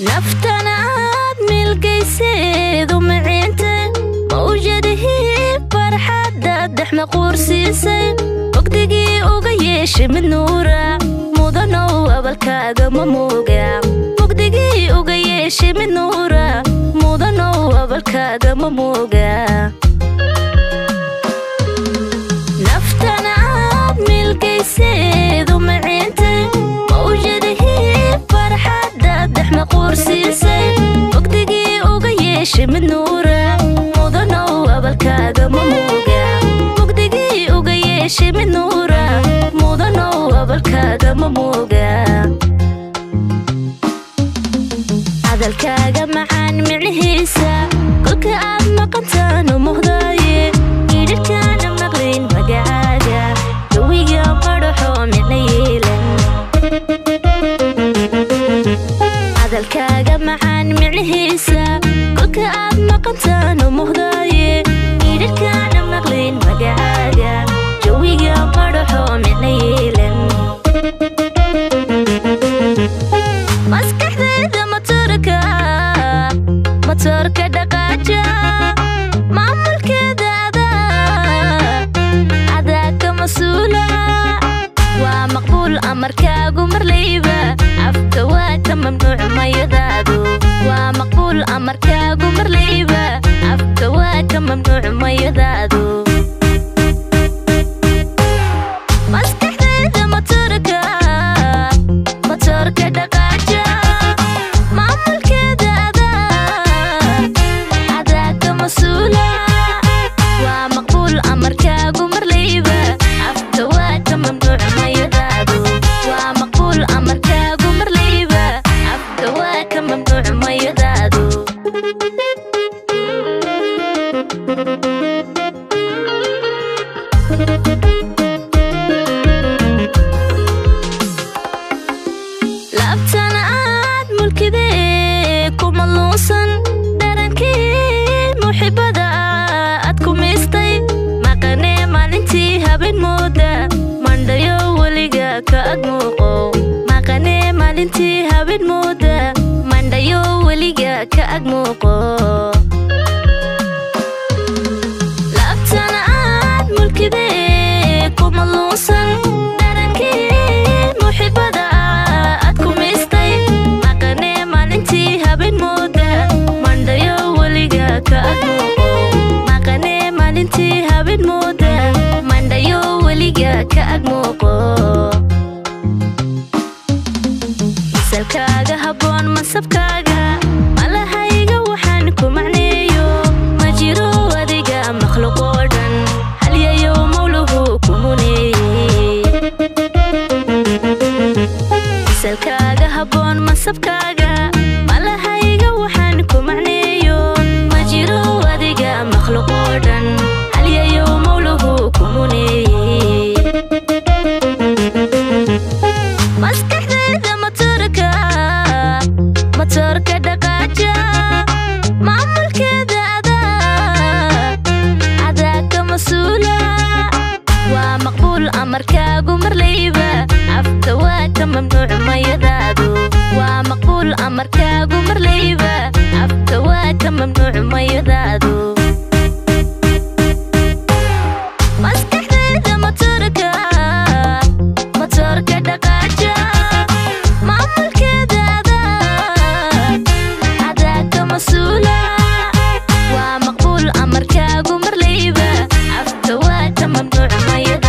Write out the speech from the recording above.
Naftana aad milgayseedu maciinte mawjadihii farxadda dexma quursiisay mugdigii uga yeeshay mid nuura mudanow abalkaaga ma mooga mugdigii uga yeeshay mid nuura mudanow abalkaaga ma mooga. Naftana aad milgayseedu maciinte mawjadihii farxadda dexma quursiisay mugdigii uga yeeshay mid nuura mudanow abalkaaga ma mooga mugdigii uga yeeshay mid nuura mudanow abalkaaga ma mooga. Hadalkaaga macaan micnihiisa kolka aad maqantaan u muhdaaye idhirkaana maqlayn magacaaga jawiga madhaxo micna yeelan. Hadalkaaga macaan micnihiisa kolka aad maqantaan u muhdaaye idhirkaana maqlayn magacaaga jawiga madhaxo micna yeelan. Maskaxdayda matoorka matoorka dhaqaaja maamulkeeda adaa adaa ka mas-uula waa maqbuul amarkaagu marlayba afka waa ka mamnuuc mayadaadu waa maqbuul amarkaagu marlayba afka waa ka mamnuuc mayadaadu. Maskaxdayda matoorka matoorka dhaqaaja maamulkeeda adaa adaa ka mas-uula waa maqbuul amarkaagu marlayba afka waa ka mamnuuc mayadaadu waa maqbuul amarkaagu marlayba afka waa ka mamnuuc mayadaadu. Laabtana aad mulkidee kuma luunsan dharankii muxibada aad ku miistay maqanee maalintii habeen mooda mandhayo weliga ka ag muuqo maqanee maalintii habeen mooda mandhayo weliga ka ag muuqo. Laabtana aad mulkidee kuma luunsan dharankii muxibada aad ku miistay maqanee maalintii habeen mooda mandhayo weliga ka ag muuqo maqanee maalintii habeen mooda mandhayo weliga ka ag muuqo. Misalkaaga habboon mansabkaaga malahayga waxaan ku macneeyo ma jiro adiga makhluuq oo dhan halyayow mawluhu ku muneeyey. Misalkaaga habboon mansabkaaga malahayga waxaan ku macneeyo ma jiro adiga makhluuq oo dhan halyayow mawluhu ku muneeyey. Maskaxdayda matoorka matoorka dhaqaaja maamulkeeda adaa adaa ka mas-uula waa maqbuul amarkaagu marlayba afka waa ka mamnuuc mayadaadu waa maqbuul amarkaagu marlayba afka waa ka mamnuuc mayadaadu. Maskaxdayda matoorka matoorka dhaqaaja maamulkeeda adaa adaa ka mas-uula waa maqbuul amarkaagu marlayba afka waa ka mamnuuc mayadaadu.